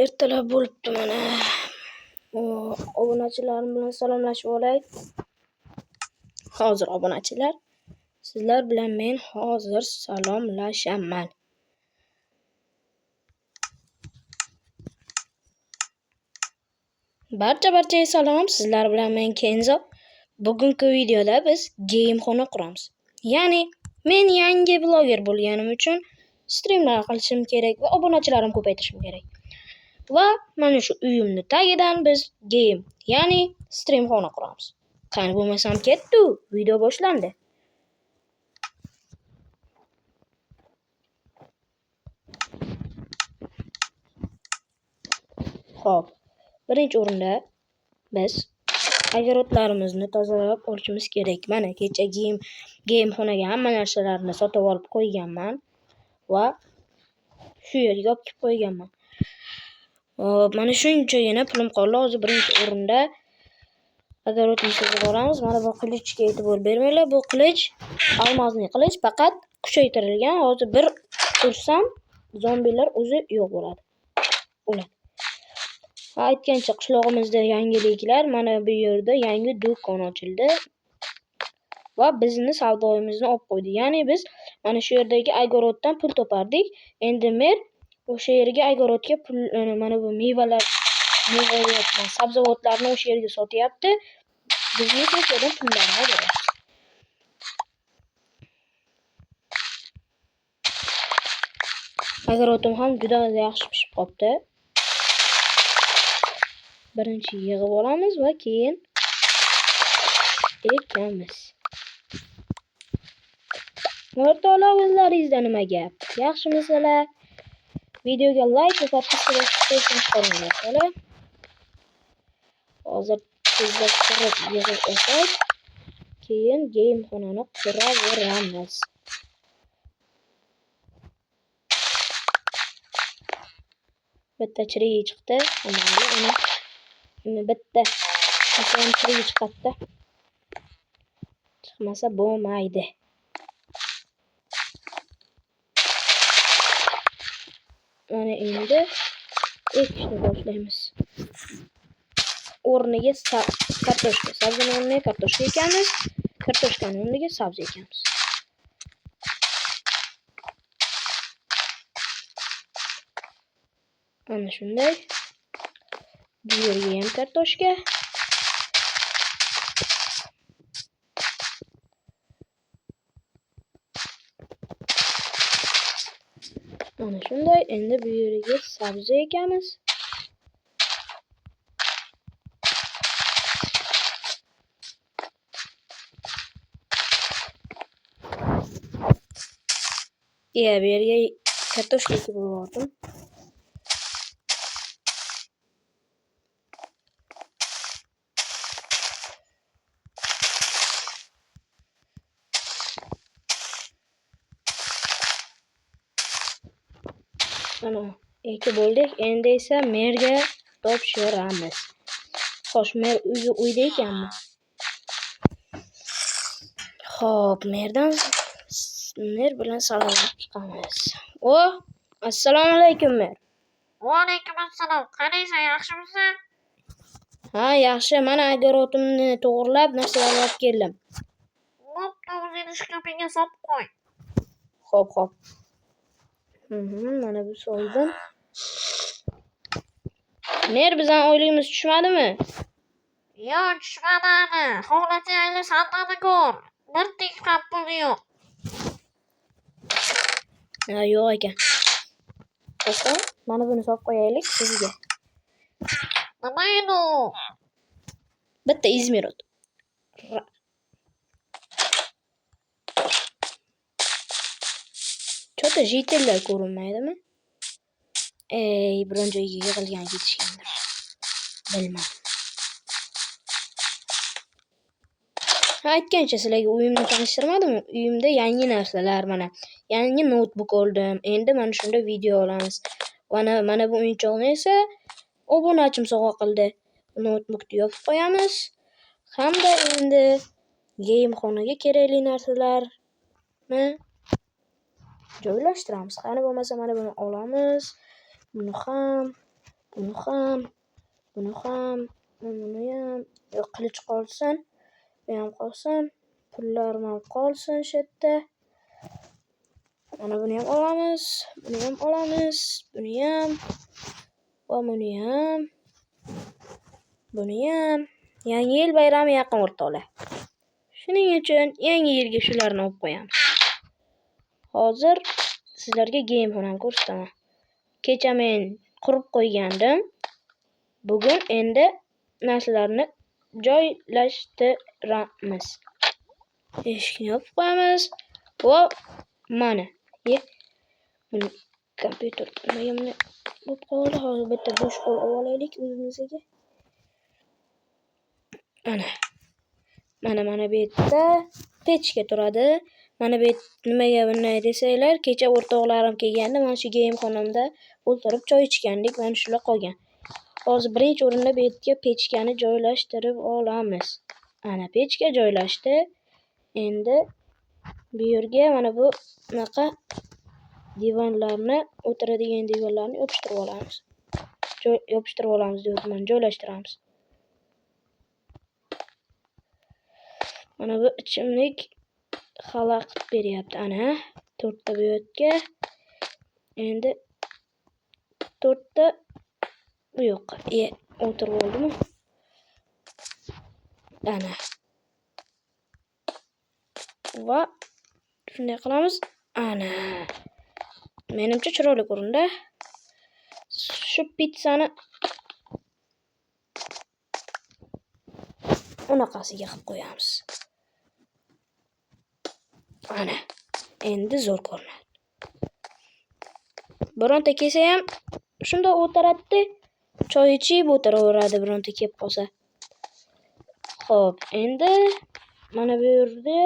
Ertalab bo'libdi mana. Obunachilarim bilan salomlashib olay. Hozir obunachilar, sizlar bilan men hozir salomlashaman. Barcha-barchaga salom, sizlar bilan men Kenzo. Bugungi videoda biz gamexona quramiz. Ya'ni men yangi bloger bo'lganim uchun streamlar qilishim kerak va obunachilarimni ko'paytirishim kerak. Va mana shu uyimni tagidan biz game, ya'ni streamxona quramiz. Qani bo'lmasam ketdi, video boshlandi. Xo'p, birinchi o'rinda biz огородlarimizni tozalab olishimiz kerak. Mana kecha gamexonaga hamma narsalarni sotib olib qo'yganman va shu yerga olib kelib qo'yganman. Hop, mana shunchagina pulim qoldi. Hozir birinchi o'rinda огородni tozalab olamiz. Mana bu qilichga e'tibor bermanglar. Bu qilich almazli qilich, faqat kuchaytirilgan. Hozir bir ursam zombilar o'zi yo'q bo'ladi. O'ladi. Ha, aytgancha qishlog'imizda yangiliklar, mana bu yerda yangi do'kon ochildi va bizni savdoyimizni olib qo'ydi. Ya'ni biz mana shu yerdagi огородdan pul topardik. Endi mer o'sha yerga огородga pul, mana bu mevalar, meva deyapman, sabzavotlarni o'sha yerga sotyapti. Bizga esa o'sha yerdan pullarni beryapti. Огородim ham juda yaxshi pishib qolibdi. Birinchi yig'ib olamiz va keyin ekamiz. O'rtoqlar, o'zlaringizda nima gap? Yaxshimisizlar? Videoga like va podpiska bosishni unutmanglar, o'rtoqlar. Hozir tezlashtirib yig'ib olsak, keyin gamexonani quraveramiz. Bitta chirigi chiqdi. Uni endi bitta ham chirigi chiqadi. Chiqmasa bo'lmaydi. Mana endi ekishni boshlaymiz. O'rniga kartoshka, sabzini o'rniga kartoshka ekamiz, kartoshkani o'rniga sabzi ekamiz. Mana shunday. Bu yerga ham kartoshka. Mana shunday. Endi bu yerga sabzi ekamiz. Ya, bu yerga kartoshka ekib yubordim. Mana ekib bo'ldik. Endi esa merga topshiramiz. Xo'sh, mer o'zi uyda ekanmi? Xo'p, mer bilan salomlashib chiqamiz. O, assalomu alaykum mer. Va alaykum assalom. Qalaysan, yaxshimisan? Ha, yaxshi. Mana огородimni to'g'rilab narsalarni olib keldim. Bo'pti, o'zingni shkafingga solib qo'y. Xo'p, xo'p. Mana bu soldim. Mer, bizning oyligimiz tushmadimi? Yo'q, tushmadi hali. Xohlasang ayni savdoni ko'r. Bir tiyin ham puli yo'q. Ha, yo'q ekan. To'xta, mana buni solib qo'yaylik sizga. Nima edi u? Bitta izmirot. Cho'ta jitellar ko'rinmaydimi? Ey, biron joyga yig'ilgan ketishgandir. Bilmam. Ha, aytgancha sizlarga uyimni tanishtirmadimmi? Uyimda yangi narsalar mana. Yangi notebook oldim. Endi mana shunda video olamiz. Mana bu o'yinchoqni esa obunachim sovg'a qildi. Notebookni yopib qo'yamiz. Hamda endi gamexonaga kerakli narsalarni joylashtiramiz. Qani bo'lmasa mana buni olamiz. Buni ham, buni ham, buni ham, buni ham. Yo'q, qilich qolsin. Bu ham qolsin. Pullarim ham qolsin shu yerda. Mana buni ham olamiz, buni ham olamiz, buni ham va buni ham. Buni ham. Yangi yil bayrami yaqin o'rtoqlar. Shuning uchun yangi yilga shularni olib qo'yamiz. Hozir sizlarga game xonani ko'rsataman. Kecha men qurib qo'ygandim. Bugun endi narsalarni joylashtiramiz. Eshikni yopib qo'yamiz va mana. Buni kompyuter nimaga bunday bo'lib qoldi? Hozir bitta bo'sh qo'l olib olaylik o'zimizga. Mana. Mana bu yerda pechka turadi. Mana bu nimaga bunday desanglar, kecha o'rtoqlarim kelganda mana shu game xonamda o'tirib choy ichgandik. Mana shular qolgan. Hozir birinchi o'rinda bu yerga pechkani joylashtirib olamiz. Ana pechka joylashdi. Endi bu yerga mana bu bunaqa divanlarni, o'tiradigan divanlarni yopishtirib olamiz. Yopishtirib olamiz deyapman, joylashtiramiz. Mana bu ichimlik xalaqit beryapti. Ana 4 ta bu yerga. Endi 4 ta bu yoqqa. O'tirib oldimi? Ana. Va shunday qilamiz. Ana. Menimcha chiroyli ko'rindi. Shu pitsani unaqasiga qilib qo'yamiz. Ana. Endi zo'r ko'rinadi. Bironta kelsa ham shunda o'tiradi-da, choy ichib o'tiraveradi bironta kelib qolsa. Xo'p, endi mana bu yerda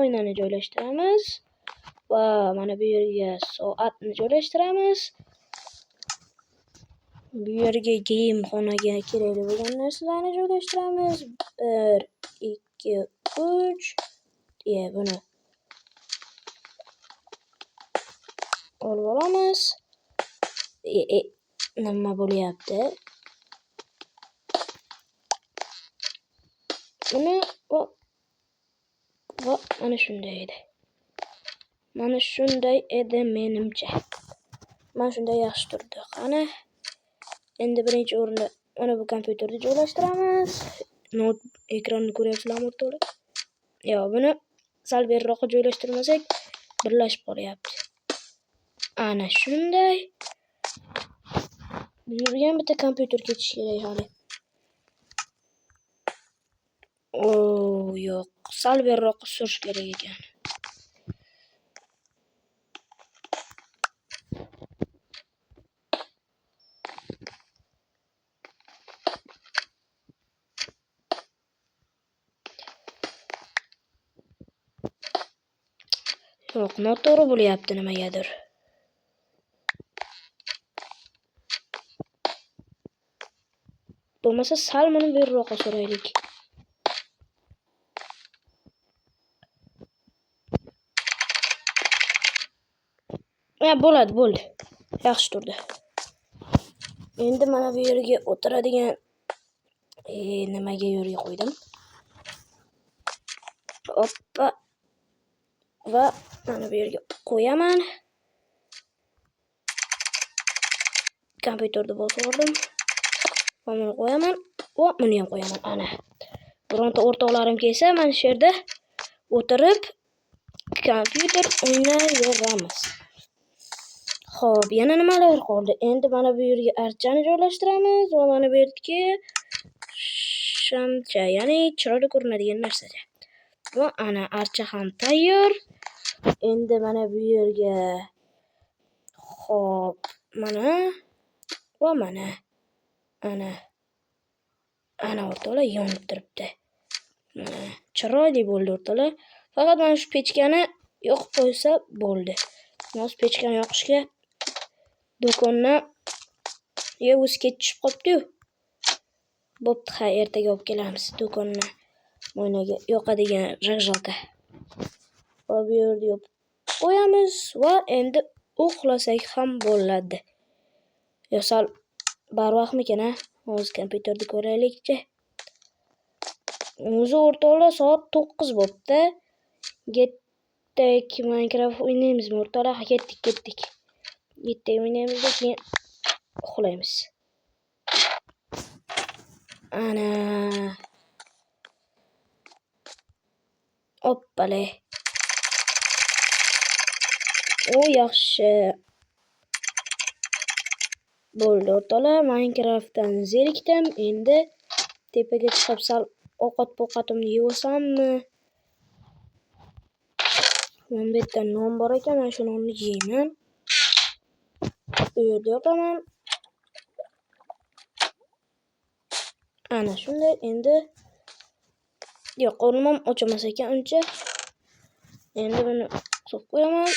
oynani joylashtiramiz va mana bu yerga soatni joylashtiramiz. Bu yerga game xonaga kerakli bo'lgan narsalarni joylashtiramiz. 1 2 3. Buni olib olamiz. Nima bo'lyapti? Buni va mana shunday edi. Mana shunday edi menimcha. Mana shunday yaxshi turdi. Qani endi birinchi o'rinda mana bu kompyuterni joylashtiramiz. Nout ekranni ko'ryapsizlarmi o'rtoqlar? Yo'q, buni sal beriroqqa joylashtirmasak birlashib qolyapti. Ana shunday. Bu yerga ham bitta kompyuter ketishi kerak hali. Yo'q, sal beriroqqa surish kerak ekan. Yo'q, noto'g'ri bo'lyapti nimagadir. Bo'lmasa sal buni beriroqqa suraylik. Ya bo'ladi, bo'ldi. Yaxshi turdi. Endi mana bu yerga o'tiradigan nimaga yerga qo'ydim? Oppa. Va mana bu yerga qo'yaman. Kompyuterni bosib oldim. Va buni qo'yaman. Va buni ham qo'yaman. Ana. Bironta o'rtoqlarim kelsa, mana shu yerda o'tirib kompyuter o'ynayveramiz. Xo'p, yana nimalar qoldi? Endi mana bu yerga archani joylashtiramiz va mana bu yerga shamcha, ya'ni chiroyli ko'rinadigan narsacha. Va ana archa ham tayyor. Endi mana bu yerga xo'p, mana va mana. Ana. Ana o'rtoqlar yonib turibdi. Mana chiroyli bo'ldi o'rtoqlar. Faqat mana shu pechkani yoqib qo'ysa bo'ldi. Hozir pechkani yoqishga do'kondan o'zi ketishib qolibdi-yu. Bo'pti, ha, ertaga olib kelamiz do'kondan. Mo'ynaga yoqadigan rajjalka. Va bu yerda Qo'yamiz va endi uxlasak ham bo'ladi. Yo, sal barvaqtmikan a? Hozir kompyuterda ko'raylikchi. O'zi o'rtoqlar soat 9 bo'pti. Ketdik, Minecraft o'ynaymizmi o'rtoqlar? Ha, ketdik, ketdik. Ketdik o'ynaymiz, keyin uxlaymiz. Ana. Hoppale. O yaxshi. Bo'ldi o'rtoqlar, Minecraftdan zerikdim. Endi tepaga chiqib sal ovqat-povqatimni yeb olsammi? Mana bu yerda non bor ekan, mana shu nonni yeyman. Bu yerda yotaman. Ana shunday endi yo'q, qornim ham och emas ekan uncha. Endi buni qilib qo'yaman.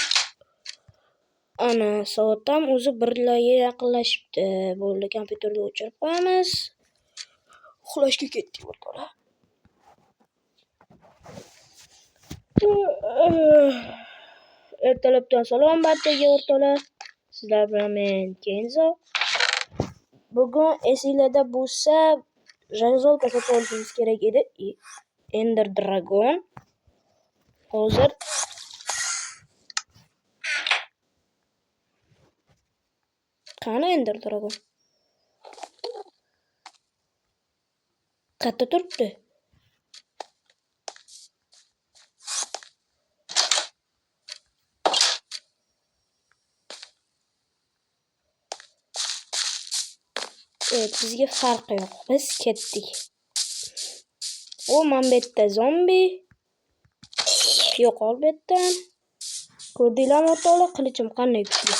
Ana soat ham o'zi 1larga yaqinlashibdi. Bo'ldi, kompyuterni o'chirib qo'yamiz. Uxlashga ketdik o'rtoqlar. Ertalabdan salom barchaga o'rtoqlar. Sizlar bilan men Kenzo. Bugun esinglarda bo'lsa, Jazolka sotib olishimiz kerak edi. Ender Dragon. Hozir qani Ender Dragon? Qayerda turibdi? Evet, bizga farqi yo'q. Biz ketdik. O, mana bu yerda zombi. Yo'qol bu yerdan. Ko'rdinglarmi o'rtoqlar, qilichim qanday kuchli.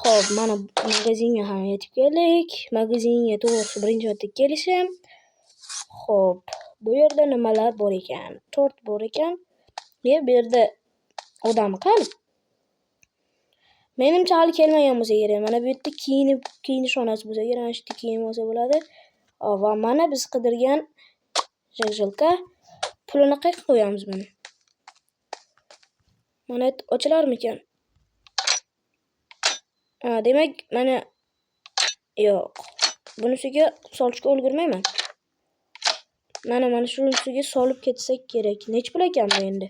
Xo'p, mana magazinga ham yetib keldik. Magazinga to'g'risi birinchi marta kelishim. Xo'p, bu yerda nimalar bor ekan? Tort bor ekan. Bu yerda odam qani? Menimcha hali kelmagan bo'lsa kerak. Mana bu yerda kiyinish xonasi bo'lsa kerak. Mana shu yerda kiyim olsa bo'ladi. Va mana biz qidirgan jajilka. Pulini qayerga qo'yamiz buni? Mana ochilarmikan? Ha, demak, mana yo'q. Bunisiga solishga ulgurmayman. Mana shunisiga solib ketsak kerak. Nech pul ekan bu endi?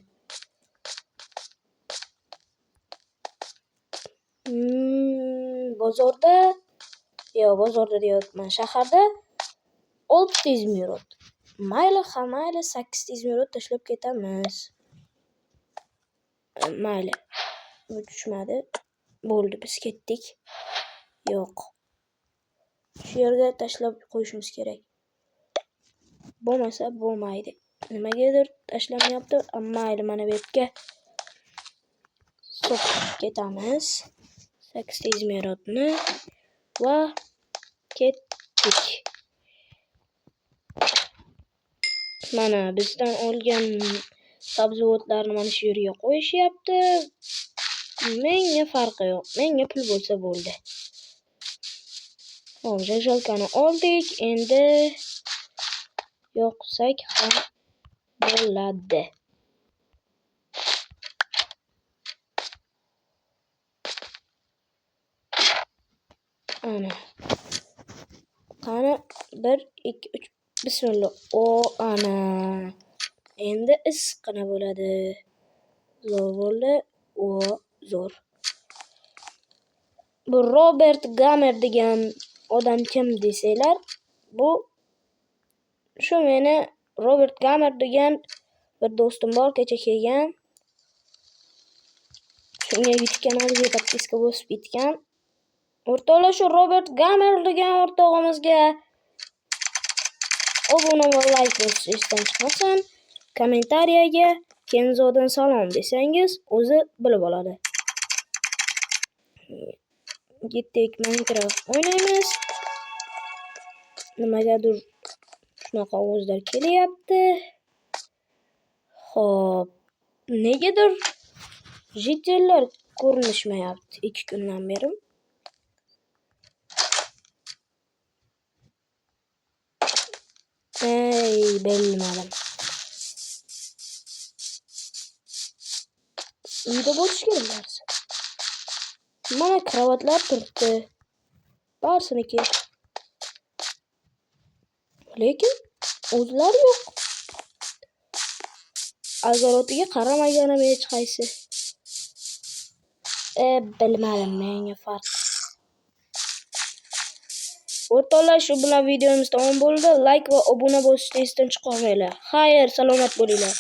Bozorda, yo'q, bozorda deyapman, shaharda 6 izmerot. Mayli, ha, mayli, 8 izmerot tashlab ketamiz. Mayli. Bu tushmadi. Bo'ldi, biz ketdik. Yo'q. Shu yerga tashlab qo'yishimiz kerak. Bo'lmasa bo'lmaydi. Nimagadir tashlamayapti. Mayli, mana bu yerga so'qib ketamiz. 8 izmerotni va ketdik. Mana bizdan olgan sabzavotlarni mana shu yerga qo'yishyapti. Menga farqi yo'q. Menga pul bo'lsa bo'ldi. Xo'p, jajjalkani oldik. Endi yoqsak ham bo'ladi. Ana. Qani 1 2 3 bismillah. O, ana. Endi issiqqina bo'ladi. Zo'r bo'ldi. O, zo'r. Bu Robert Gamer degan odam kim desanglar, bu shu meni Robert Gamer degan bir do'stim bor, kecha kelgan. Shunga YouTube kanaliga podpiska bosib ketgan. O'rtoqlar, shu Robert Gamer degan o'rtog'imizga obuna va like bosish esdan chiqmasin. Kommentariyaga Kenzodan salom desangiz, o'zi bilib oladi. Ketdik, Minecraft o'ynaymiz. Nimagadir shunaqa ovozlar kelyapti. Xo'p, negadir jitellar ko'rinishmayapti 2 kundan beri. Ey, bilmadim. Uyda bo'lishi kerak barisi. Mana kravatlar turibdi. Barisiniki. Lekin o'zlari yo'q. Огород iga qaramaganim hech qaysi. Bilmadim, menga farq. O'rtoqlar, shu bilan videomiz tamom bo'ldi. Like va obuna bosishni esdan chiqarmanglar. Xayr, salomat bo'linglar.